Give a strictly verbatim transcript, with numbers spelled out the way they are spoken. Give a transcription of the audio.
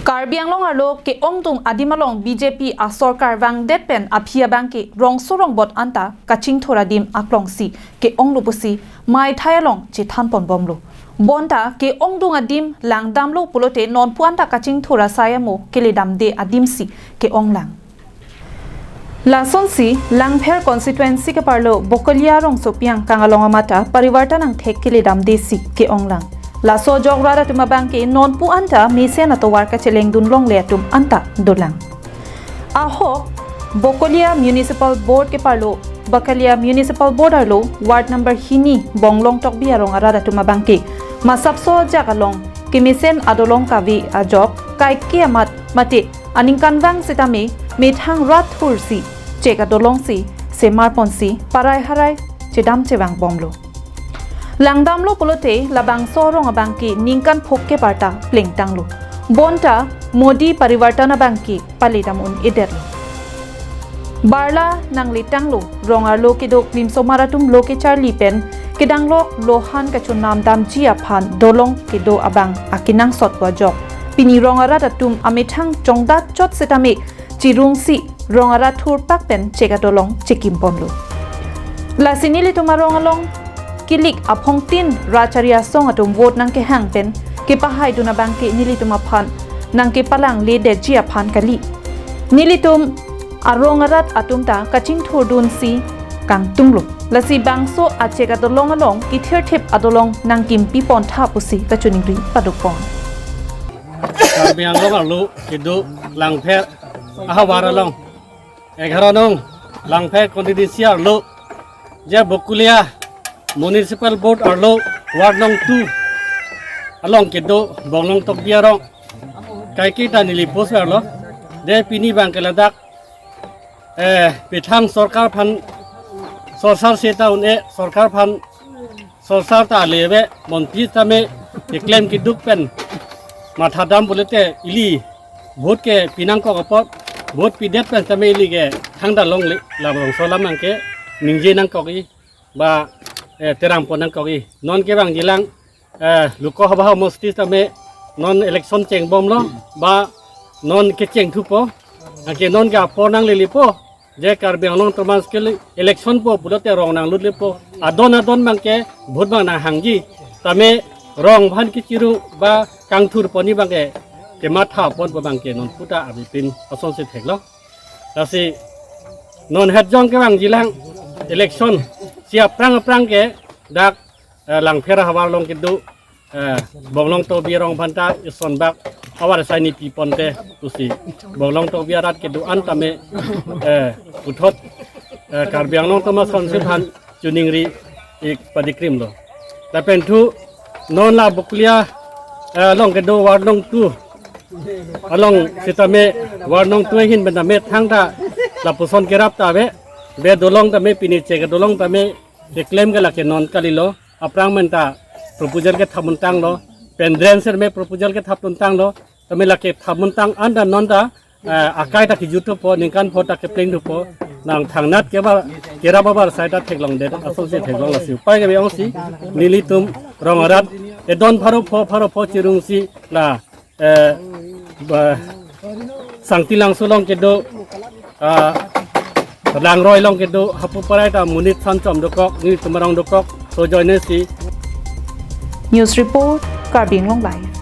Karbi Anglong arlo ke-ongdung adim along B J P asorkar vangdet pen aphi abang ke rongso rongbot anta kachingthur adim aklongsi ke-onglo pusi maithai along chethanponbomlo. Bonta ke-ongdung adim langdamlo pulote nonpu anta kachingthur asai amo keledamde adimsi ke-onglang. Lasonsi Langpher constituency keparlo Bokolia rongsopi angkang along amata parivartan angthek keledamdesi ke-onglang. Laso ajok rat atum abang ke nonpu anta mesen atovar kachelengdun longle atum anta dolang. Ahok Bokolia Municipal Board keparlo, Bokolia Municipal Board arlo ward number hini Bonglong Tokbi arong arat atum abang ke masapso ajak along kemesen adolong kave ajok kaike amat mate aningkanvang sitame methang rat thursi chek adolongsi semarponsi parai harai chedam chevangbomlo. Langdamlo pulote labangso arong abang ke ningkan phok keparta plengtanglo. Bonta Modi parivartan abang ke paledam un-edetlo. Barla nangletanglo, rong arlo kedo klimsomar atum lo kecharli pen kedanglok lohan kachonam damji aphan dolong kedo abang akenangsot pu ajok pini rong arat atum amethang chongdat chot sitame chirungsi rong arat thurpak pen chek adolong chekimponlo. Lasi nelitum arong along kilik aphongtin rachari asong atum vote nangkehang pen kepahaidun abang ke nelitum aphan nangkepalang ledetji aphan kali. Nelitum arong arat atum ta kachingthurdunsi kangtunglo. Lasi bangso achek adolong along kithirthip adolong nangkimpipontha pusi kachiningri padopon. Karbi Anglong arlo kedo Langpher ahavar along egharo nong Langpher constituency arlo je Bokolia Municipal Board arlo ward nong two along kedo Bonglong Tokbi arong kaike ta neli post arlo de pini abang ke ladak eh pithang sorkar aphan sorsar seta un-e sorkar aphan sorsar ta leve montri tame keklem keduk pen mathadam pulote ili vote ke pinangkok apot vote pidet pen tame ili ke thangta longle labangso alam nangke ningje nangkok-i ba eh, terangpon nangkok-i non kevangjilang eh, Lok Sabha homosti tame non election chengbomlo ba non kechengthupo anke non ke apor nanglelepo je Karbi Anglong Autonomous ke election po pulote rong nanglutlepo adon adon abang ke vote abang nanghangji tame rong aphan kechirung ba kangthurponji abang ke kemathaponpo abang ke nonpu ta abipin asonsi theklo. Lasi non hetjong kevangjilang election si aphrang aphrang ke dak eh, Langpher ahavar along kedo eh, Bonglong Tokbi arong aphanta ison bak ahavar asai ni piponte pusi Bonglong Tokbi arat kedo-an tame eh, puthot eh, Karbi Anglong Autonomous Council aphan chiningri-ik padikrimlo. Lapen thu non la Bokolia eh, along kedo ward nong two along sitame ward nong two ahin pen tame thangta lapuson kerap ta ave be dolong tame pini chek adolong tame keklem ke lake non kalilo aphrang pen ta proposal kethap untanglo pen drain sir me proposal kethap untanglo tame lake thap untang anta non ta eh, akai ta kijuthupo ningkan pho ta keplengthupo nang thangnat ke ba kerap ahavar asai ta theklongdet asonsi theklong lasi upai ke be-ongsi nelitum rong arat edon pharo pho pharo pho chirungsi la eh, ba, Sangti Langso along kedo ah, Langroi along kedo hapu parai ta monit sanchom dokok nelitum arong dokok sojoinesi. News report, Karbi Anglong Live.